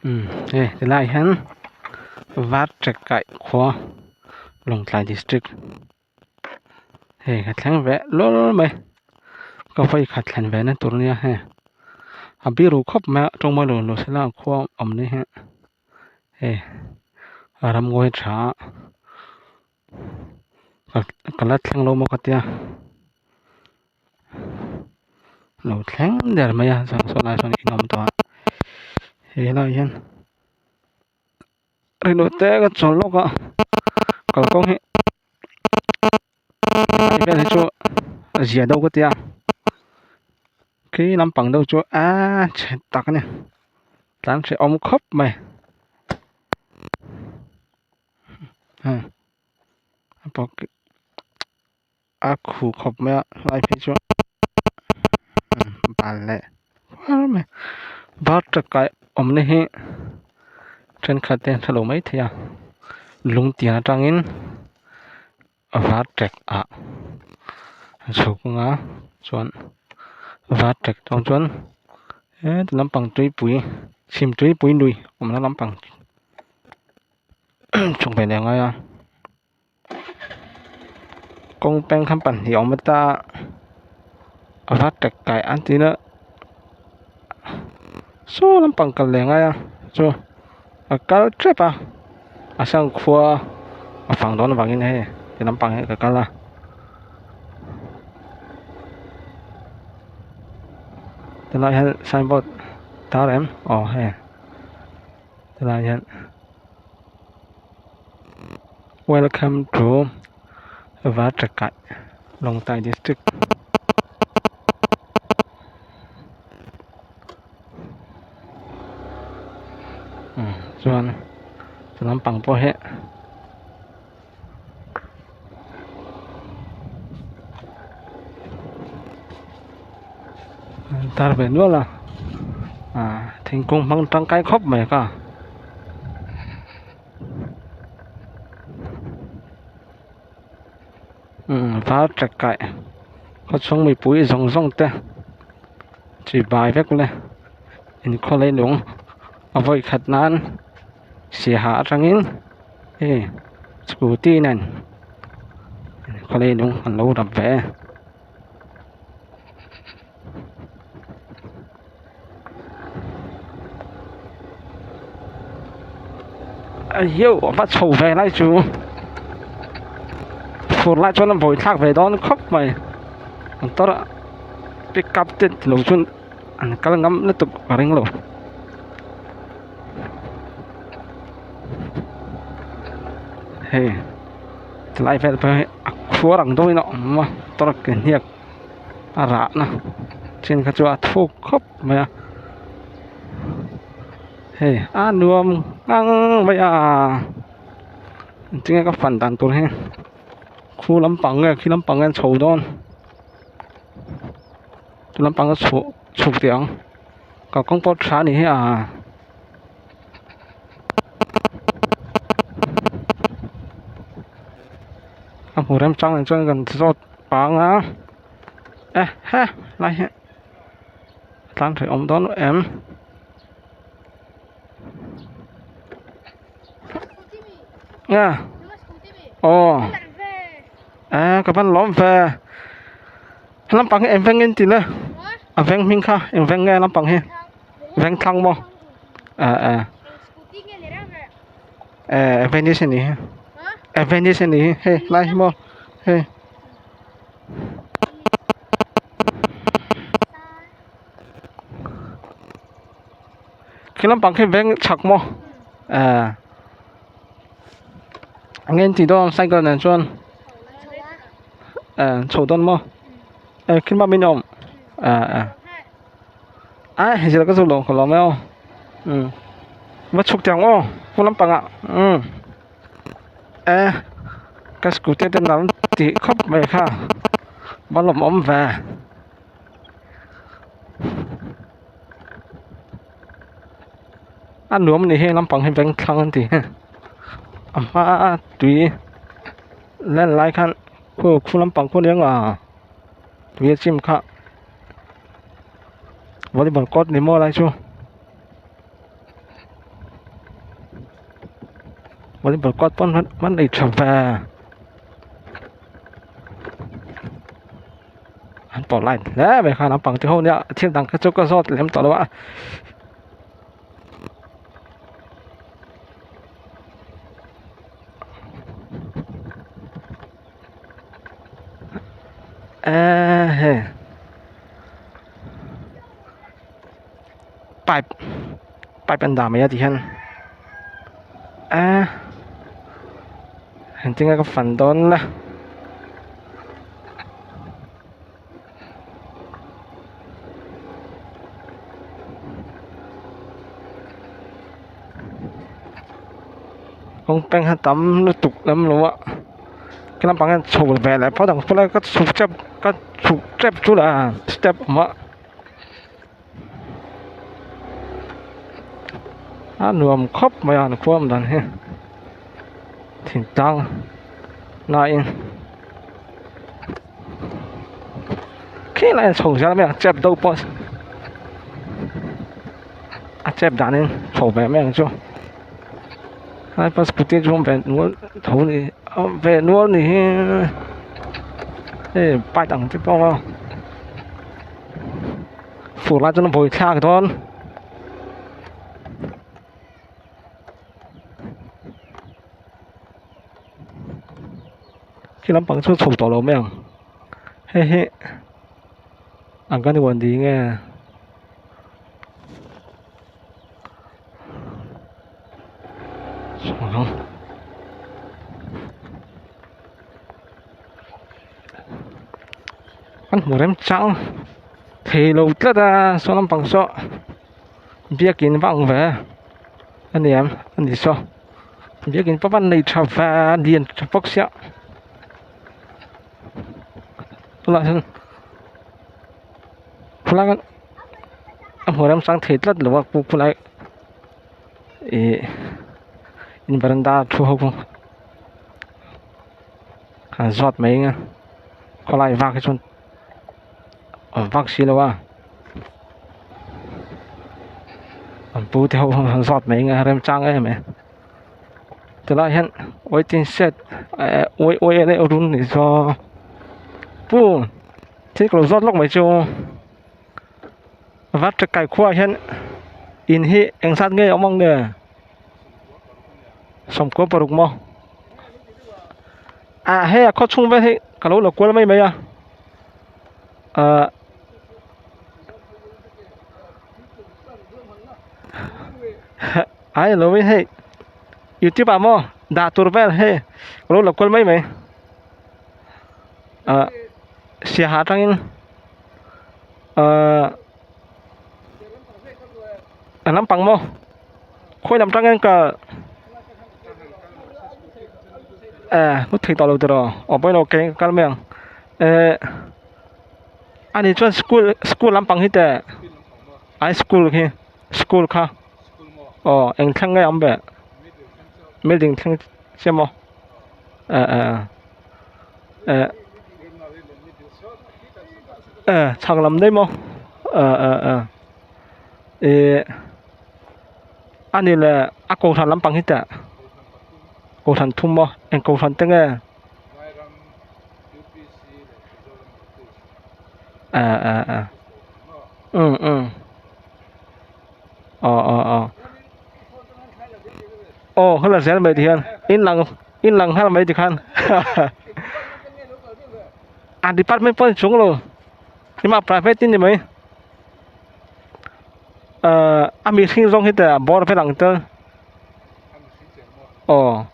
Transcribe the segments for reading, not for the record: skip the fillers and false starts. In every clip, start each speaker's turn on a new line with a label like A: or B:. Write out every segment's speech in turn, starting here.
A: Umm hei tilai ah hian Varṭekaih khua Lawngtlai district hei ka thleng ve lawr mai ka vawi khat thlen ve na tur ania hei a biru khawp mai a tawngmai lo lo sela a khua awm ni hi hei a ramngawi tha a ka la thleng lo maw ka tia lo thleng der mai a chuan saw lai sawn in awm tawh a he lai hian rinawh te ka chawl lawk a kalkawng hi hei vel hi chu a zia deuh ka tia khi lampang deuh chu aaa chhe tak a ni tlan hrehawm khawp mai. A khuh khawp mai a helai phei chu ban leh far mai bar tangkai awmna hi thenkhat te an hrelo maithei a lung tiang atangin var tek ah a chhuk anga chuan var tek atang chuan heti lampang tuipui chhim tuipui lui awmna lampang. Chhuk ve leh ngai a kawng peng kha pahnih a awm ta a va tek kai an tih na saw lampang kal leh ngai a chu a kal tep a a sang khua a fang dawn avangin hei ti lampang hi ka kal a. Tilai hian signboard tar em aw hei. Tilai hian welcome to Varṭakai Lawngtlai district. Umm chuan ti lampang pawh hi an tar ve nual a ah thingkung hmang tangkai khawp mai ka. Umm var tangkai khaw chhung mipui zawng zawng te chi bai vek le inkhaw leilung a vawi khat nan siaha atangin hei scooty nen khaw leilung an lo rap ve. Ayo a va chho ve lai chu fur lai chuan a vawi thlak ve dawn khawp mai an tawrh a pick up te lo chuan an kal ngam lutuk ka ring lo. Hei tilai vel pawh hi a khuar ang deuhin a awm a tawrh ke hniak a rahna then kha chu a thuk khawp mai a hei a nuam ngang mai a engtin nge ka fan dan tur hi khu lampang nge khi lampang nge an chho dawn chu lampang a chhuh chhuk teh ang kalkawng pawh tha a ni hi a. A hmu remchang ang chuan kan zawt pang a e he lai hi tlan theih awm dawn em nge aw e ka van lawm ve lampang hi eng veng nge an ti le a veng hming kha eng veng nge lampang hi veng thlang maw e e e Avengers a ni hi Avengers a ni hi hei lai hi maw hei khi lampang khi veng chhak maw eh eng nge an tih dawn cycle nen chuan eh chho dawn maw eh khi mah min awm eh eh. Ai hei zir ka chu lo ka lawm e aw umm va chhuk teh ang aw pu lampangah umm e ka scooty te lam tih khawp mai kha va lawmawm ve a nuam a ni hei lampang hi veng thlang an ti a hma tui len lai khan khu khu lampang khu nia tui a chim kha. Volleyball court ni maw lai chu. Volleyball court pawn an nei tha ve an pawh line hle mai kha naupang te ho nia thil dang kha chu ka zawt lem tawh lo a. Eee hei pipe pipe an dah mai a tihian eee engtin nge ka fan dawn le kawng peng hi a tam lutuk lem lo a khi lampang hian chho ve leh phawt ang khawlai ka chhuk tep ka chhuk tep chu lah step a awm a. A nuam khawp mai a an khuam dan hi thingtlang laiin khi lai a chho zel mai ang chep deuh pawh a chep danin chho ve mai ang chu helai pawh scooty chu awm ve nual tho a ni awm ve nual a ni hi hei bike ang te pawh a awm a. Fur lai chuan a vawi thlak dawn. Khi lampang chu chho tawh lo mai ang hei hi anganwadi nge. An hmu rem chang thei lo tlat a saw lampang saw biakin va ang ve a ni em a ni saw biakin pawh a nei tha ve a lian tha bawk sia tunah hian khulai a hmu rem chang thei tlat lo a khulai ih in veranda thu ho pawh. Han zawt mai anga khawlai vak hi chuan awm vak si lo a an pu te ho han zawt mai anga remchang em em tilai hian waiting shed eh wai leh run ni saw pu thil ka lo zawt lawk mai chu va tangkai khuaah hian in hi engzat nge awm ang nge. Sawmkua paruk maw ah hei a khaw chhung vel hi ka lo la kual mai mai a ahh ai lo in hei youtube ah maw dah tur vel hei ka lo la kual mai mai ahh siaha atangin ahh a lampang maw khawi lam tang hian ka eh hmu thei tawh lo tiraw aw pawimawh ke ka kal mai ang eh ani chuan school school lampang hi teh ai school khi school kha aw eng thleng nge a awm ve building thleng chiah maw eh eh eh eh chhak lam daih maw eh eh eh ih a ni leh a kohhran lampang hi teh kohhran thum maw eng kohhran te nge eh eh eh um um aw aw aw aw hela zel mai tikhian in lang in lang nghal mai tikhan a department pawh a ni chung lo ema private in ni mai ahh a mihring zawng hi teh a bawr vel ang tel aw.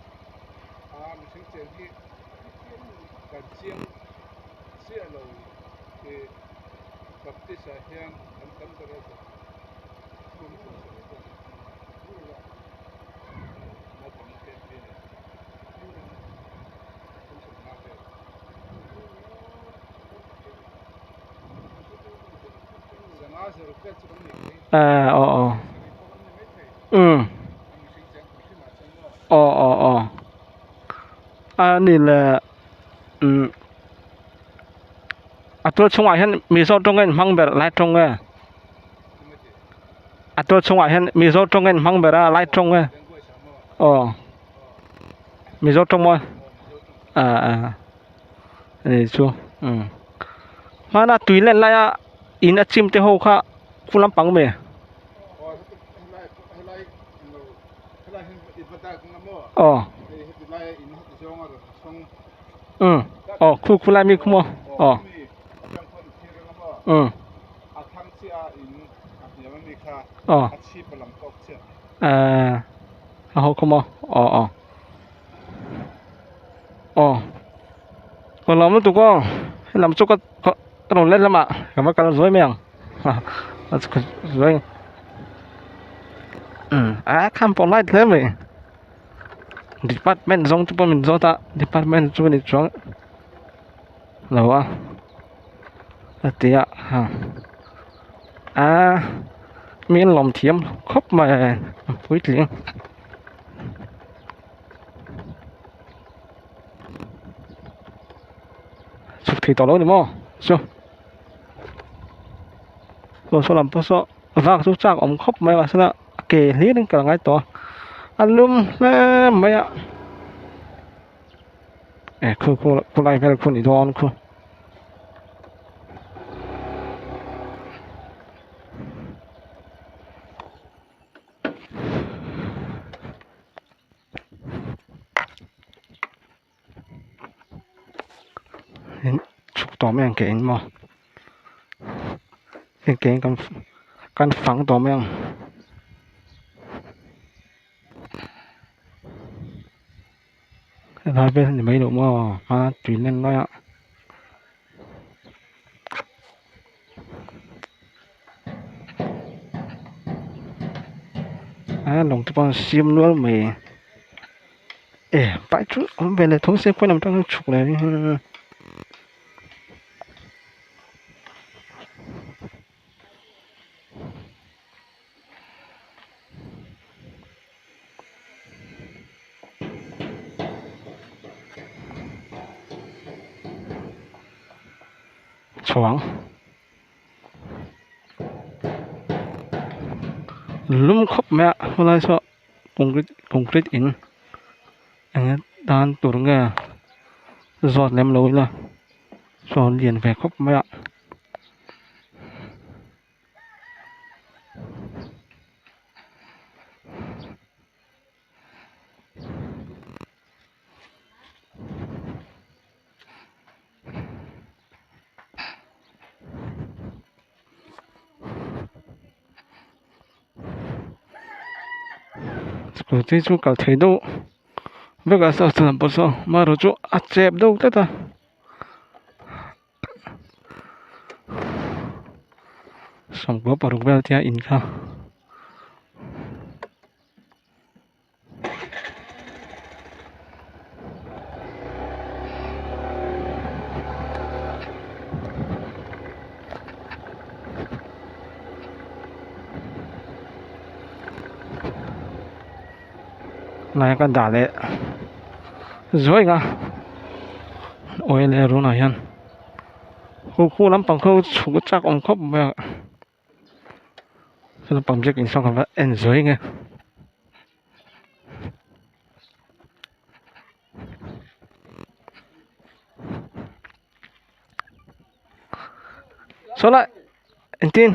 A: Eh aw aw umm aw aw aw a ni le umm a tual chhungah hian mizo tawng a inhmang ber lai tawng nge a tual chhungah hian mizo tawng a inhmang ber a lai tawng nge aw. Mizo tawng maw ah ah ani chu umm hmana tui len laia in a chim te ho kha khu lampang ami. Aw umm aw khu khu lai mi khu maw aw umm aw ah a ho khaw maw aw aw aw ka lawm lutuk aw helam chu ka ka rawn let lamah ka va kal zuai mai ang zuai umm a kham pawh light hle mai department zawng te pawh min zawt a department chu a ni chuang lo a a ti a ha aaa mi an lawm thiam khawp mai a puitling. Chhuk thei tawh lo a ni maw chu saw saw lam pawh saw vak chu chak awm khawp mai mahse a ke hlir in kal a ngai tawh a a lum hle mai a eh khu khu khulai vel khu ni dawn khu. Chhuk tawh mai ang ke in maw heng ke in kan kan fang tawh mai ang. Helai vel hi ni mai loh maw a tui len lai a. A lawng te pawh an siam nual mai e bike chu awm ve leh tho se khawi lam atang hian chhuk leh Chhuang lum khawp mai a helai saw concrete concrete in eng tan tur nge zawt lem lo ila saw lian ve khawp mai a. Scooty chu kal thei deuh vek a saw chhuah pawh saw amaherawhchu a chep deuh tlat a. 96 vel tia in kha. Lai ka dah leh zuai nga oil leh runah hian khu khu lampang khaw chhuk chak awm khawp mai a. Lampang biak in sawn ka va en zuai nge. Saw lai engtin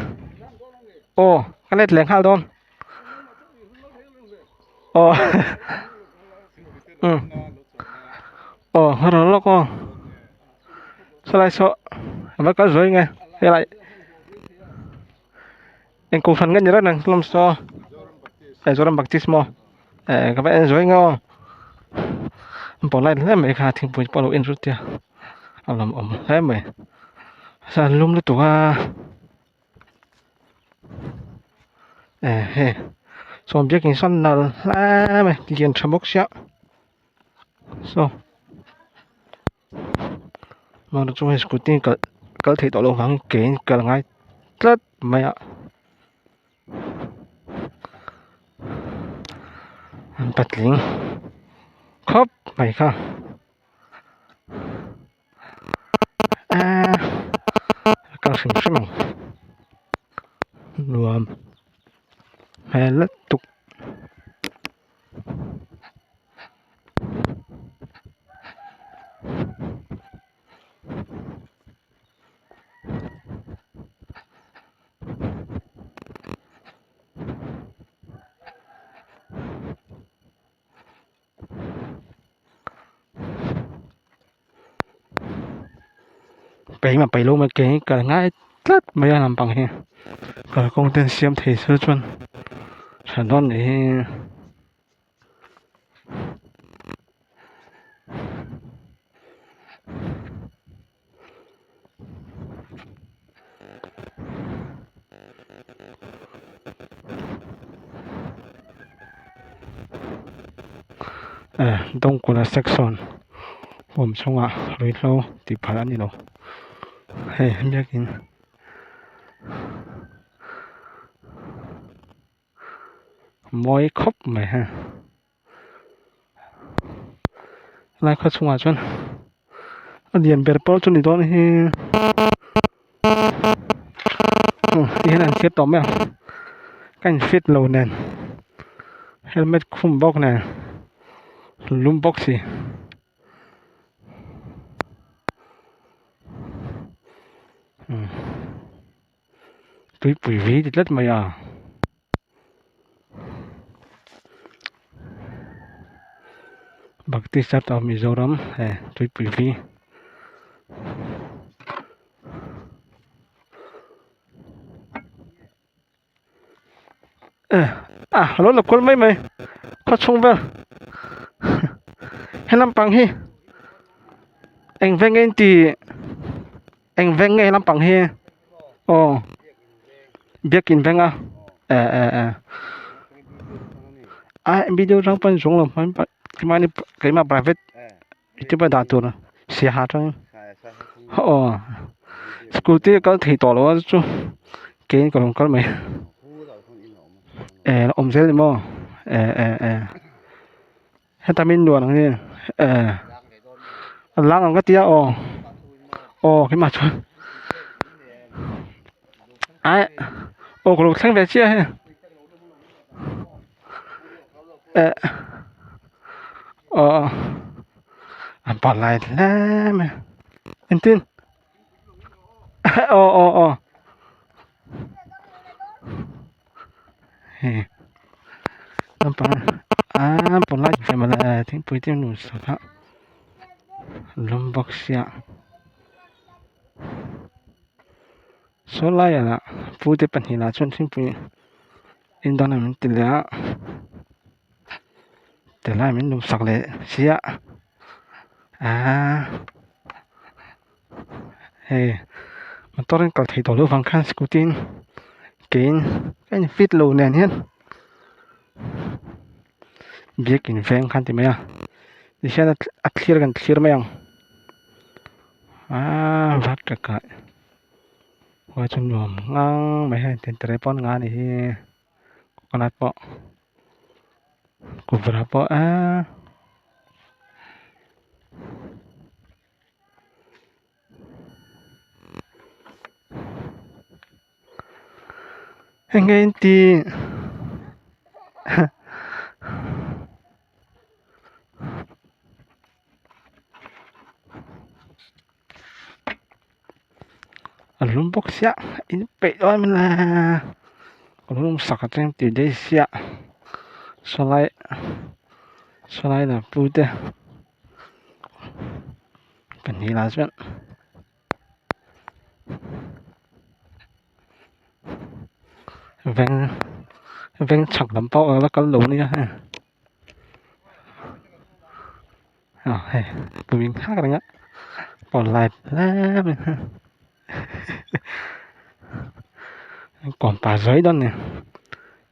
A: aw ka let leh nghal dawn aw umm aw a rawn lawk aw saw lai saw a va kal zuai nge helai eng kohhran nge ni reng reng hlawm saw eh Zoram Baptist maw eh ka va en zuai nge aw polite hle mai kha thingpui pawh a lo in rut tia a lawm awm hle mai chuan lum lutuk a eh hei sawn biakin sawn nal hle mai lian tha bawk sia saw. Mahni chu hei scooty kalh kal theih tawh loh vangin ke in kal ngai tlat mai a an patling khawp mai kha eee a kal hrim hrim ang nuam hmel lutuk. Keimah paih lo mai ke hi kal ngai tlat mai a lampang hi kalkawng te an siam thei se chuan tha dawn nih hi. Dawngkula section huam chhungah ruihhlo tih phal a ni lo hei biakin mawi khawp mai hei. Lai khaw chhungah chuan a lian ber pawh chu ni dawn hi ti hian an thlir tawh mai a ka in fit lo nen helmet khum bawk nen lum bawk si. Tuipui vei ti tlat mai a. Baptist Church of Mizoram he tuipui vi eh a lo la kual mai mai khaw chhung vel he lampang hi eng veng nge inti eng veng nge lampang hi aw biakin veng a eh eh eh a video hrang pawh an zawng lo hman keimahni keimah private youtuber dah tur siaha atangin aw scooty a kal thei tawh lo a chu kein ka lo kal mai eh awm zel ni maw eh eh eh heta min nuan ang hi eh a lang ang ka tia aw aw keimah chuan ai aw ka lo thleng ve chiah hei eh aw an pa lai hle mai engtin aw aw aw hei naupang aaa pawlai ve mawle thingpui te nu sak a lum bawk sia saw laiah lah pu te pahnih lah chuan thingpui in dawn a min ti leh a tilai min lum sak leh sia aaa hei motor in kal thei tawh loh vang khan scooty in keiin ka in fit lo nen hian biakin veng khan ti mai a tihian a thlir kan thlir mai ang aaa vat takah khua chu nuam ngang mai hei tintere pawh an ngah a nih hi coconut pawh kawvra pawh eee. Enge in tih a lum bawk sia in peih dawn a room sak atang tih daih sia sawlai sawlai lam pu te. Pahnih lah chuan veng veng chhak lam pawh a la kal lo ania hei ah hei tui nghak reng a pawh light hle mai kawmpa zai dawn a ni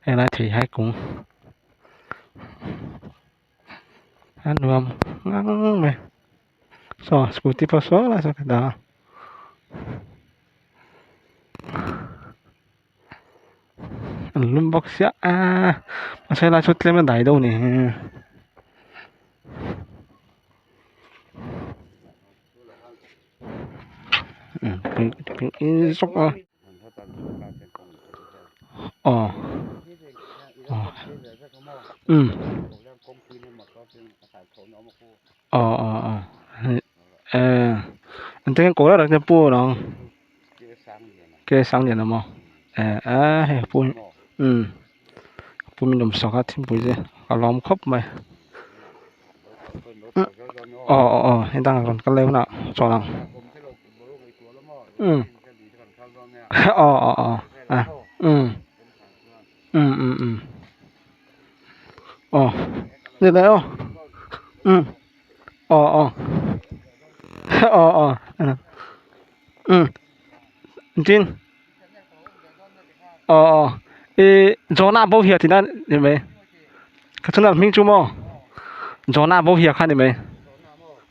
A: helai theihai kung. A nuam ngang mai saw scooty pawh saw lai saw ka dah a an lum bawk sia a mahse helai chu tlem a dai deuh a ni. Aw umm aw aw aw eh an te kawr a pu ang ke sang lian awm a eh eh hei pu umm pu min awm sak a thingpui te a lawm khawp mai aw aw aw hei dangah rawn kal leh hunah chawl ang. Um aw aw aw a um um um um aw ni le aw um aw aw aw aw um tin aw aw i Jonah bo hiah tihna ni mai ka chunah hming chu maw Jonah bo hiah kha ni mai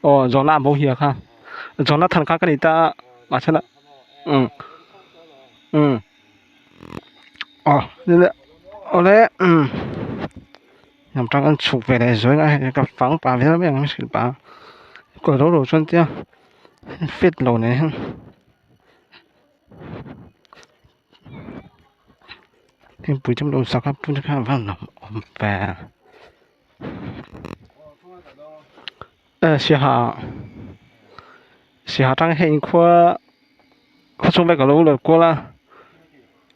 A: aw Jonah bo hiah kha Jonathan kha ka ni ta a mahse lah um um aw awle um lam tang an chhuk ve leh zuai a hei ka fang pah vel mai ang hrilh pah a kaw ro ro chuan tia fit lo nen hian. Thingpui te lo sak a pun kha a van awm ve eh siaha siaha tang hian inkhua khaw chhung vel ka lo lawr kual a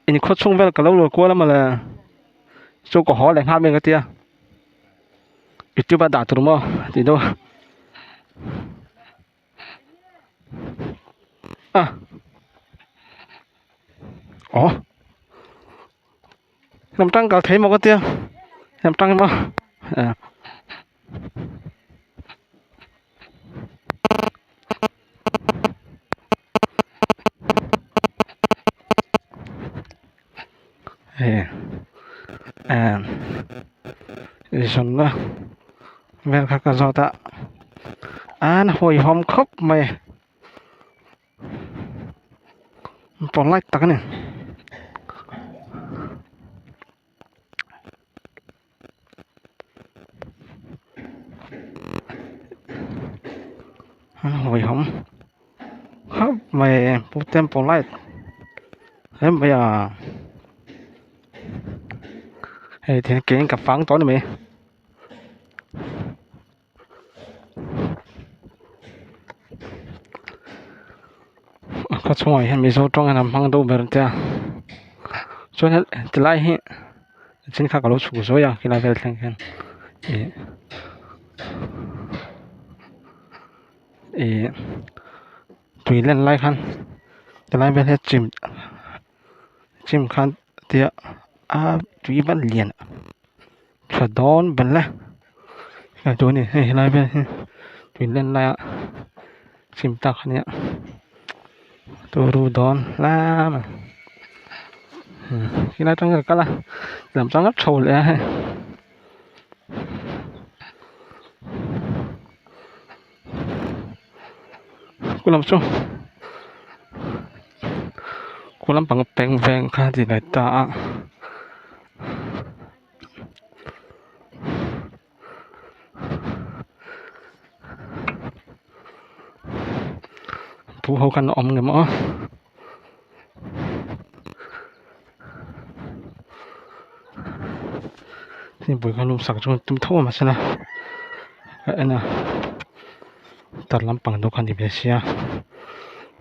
A: inkhua chhung vel ka lo lawr kual a mawle chu ka haw leh nghal mai ka tia youtube a dah tur maw tih deuh a. A aw lam tang kal thei maw ka tia lam tang emaw eh hei eh zawnna vel kha ka zawt a an hawihhawm khawp mai polite tak a ni. An hawihhawm khawp mai pu temple light hle mai a hei tihian ke in ka fang tawh a ni mai. A khaw chhungah hian mizo tawng hian an hmang deuh ber tia chuan tilai hi chin kha ka lo chhuk zuai a khilai vel thleng khian ih ih tui len lai khan tilai vel hi chim chim khan tia a tui va lian. Tha dawn belh e hei tun hi hei helai vel hi tui len laia chim tak a nia turu dawn hle mai helai atang hian ka kal a lam tang a chho leh a hei ku lam chu ku lampang peng veng kha a ti leh ta a. Pu ho khan a awm ngem aw thingpui kha lum sak chu tum tho a mahse la ka en a tar lampang deuh kha a ni ve sia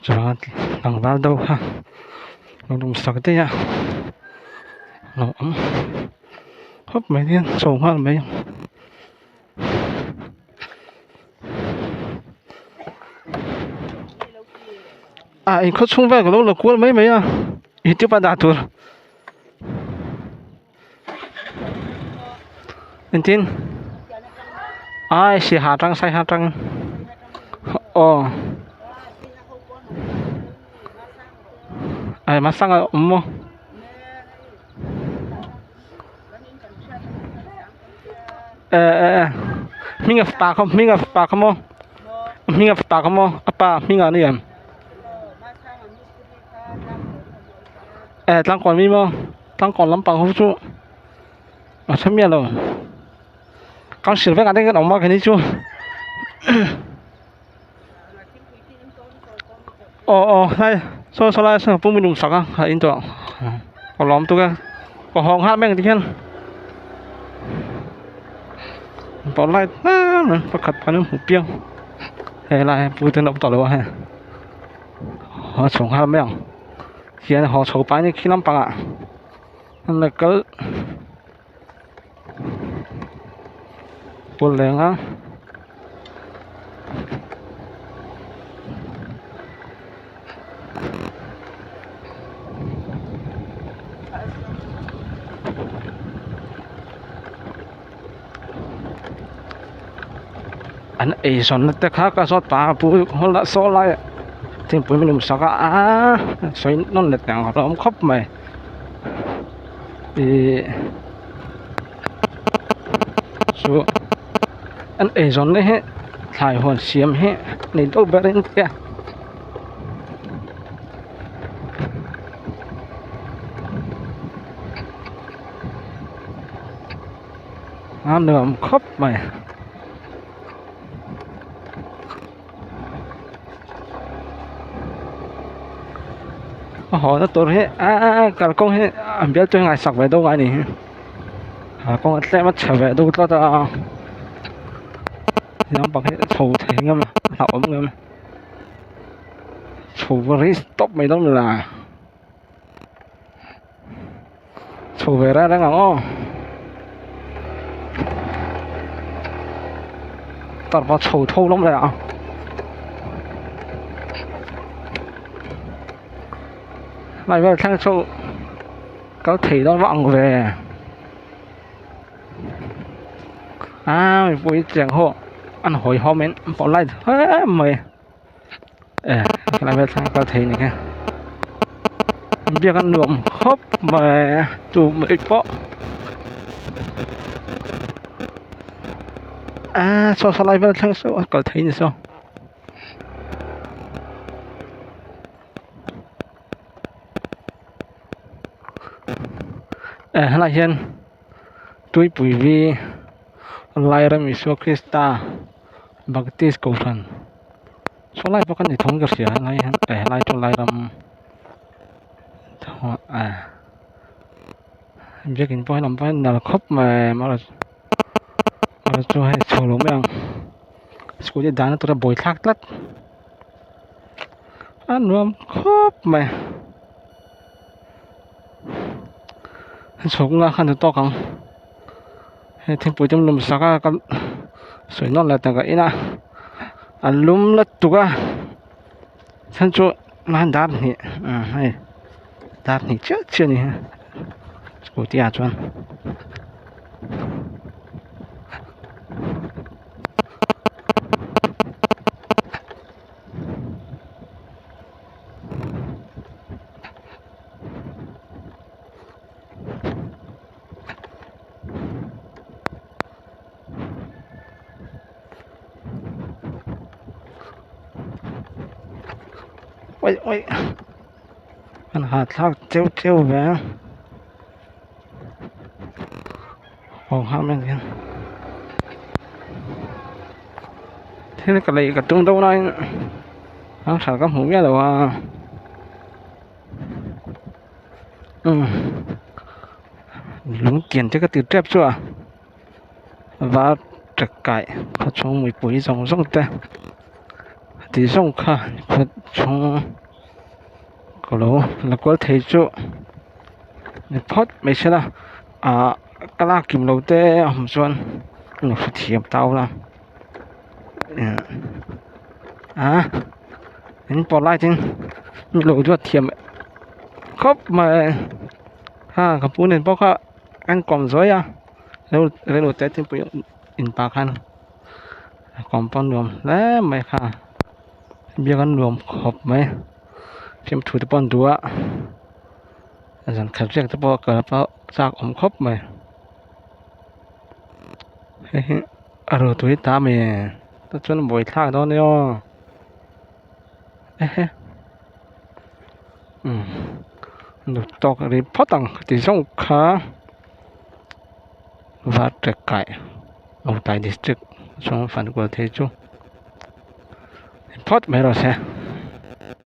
A: chuan tlangval deuh kha lo lum sak daih a lo awm khawp mai hian chho nghal mai a in khaw chhung vel ka lo la kual mai mai a youtube a dah tur engtin ai saiha tang saiha tang aw ai hmasanga awm maw. Eh eh eh hming a pa kha hming a pa kha maw hming a pa kha maw a pa hming a ni em eh tlangkawn mi maw tlangkawn lampang ho chu a hre miah lo kan hrilh vek ang te kan awm a keini chu aw aw hlai saw saw lai saw pum in sak a a in tawh ka lawm tuk e ka hawng nghal mai ang tikhian pawh light hmel mai pakhat pahnih an hmu piang helai hi pute an awm tawh lo a hei haw chho nghal mai ang hian haw chho pah a ni khi lampangah an la kal pawl leng a. An eizawnna te kha ka zawt pah a pu hawla saw lai thingpui min awm sak a aaa sawi nawn leh teh ang a awm khawp mai ihh chu an eizawnna hi thlai huan siam hi ni deuh ber in tia. A nuam khawp mai. A haw na tur hi aaa kalkawng hi a bial chu ngaihsak ve deuh a ni hi kalkawng a tlem a chhe ve deuh tlat a naupang hi chho thei ngam a hlauhawm ngam chho risk tawp mai dawn la. Chho ve reng reng ang aw tarva chho tho lawm leh ang lai vel thleng chu kal thei dawn vak ang ve a mipui cheng ho an hawihhawm in an pawh light hle mai. E helai vel thleng kal thei ni kha biak an nuam khawp mai tu mai pawh a saw saw lai vel thleng saw a kal thei ni saw. E helai hian tuipui vi Lairam Isua Krista Baptist Kohhran saw lai pawh kha ni thawng ka hria helai hian eh helai chu Lairam eh biakin pawh hi lam pawh hi nalh khawp mai amaherawhchu chu hei chho lo mai ang scooty dahna tura buaithlak tlat a nuam khawp mai chhuk nga khan a tawk ang. Hei thingpui te lum sak a ka sawi nawlh leh tak a in a a lum lutuk a chhan chu hman dar hnih ah hei dar hnih chiah chiah a ni a scooty ah chuan. Oi oi an hahthlak cheu cheu ve a aw nghah mai hian thil ka lei ka tum deuh laiin an hralh ka hmuh miah lo a. Lung tian te ka ti tep chu a var tangkai khaw chhung mipui zawng zawng te ti zawng kha khaw chhung ka lo la kual thei chu ni phawt mai se la ahh ka lak kim lo te a awm chuan lo hrethiam ta ula ah in pawh lai tin lo duat thiam khawp mai ha ka pu nen pawh kha an kawm zuai a rel te thingpui in pah khan a kawm pawh a nuam hle mai kha biak an nuam khawp mai fiamthu te pawh an duh a zan khat riak te pawh kal pawh chak awm khawp mai. Hei hi a ro tui ta mai e ta chuan a buai thlak dawn nia aw ehe umm duh tawk rih phawt ang ti zawng kha Varṭakai Lawngtlai district chhung fan kual thei chu phawt mai rawh se.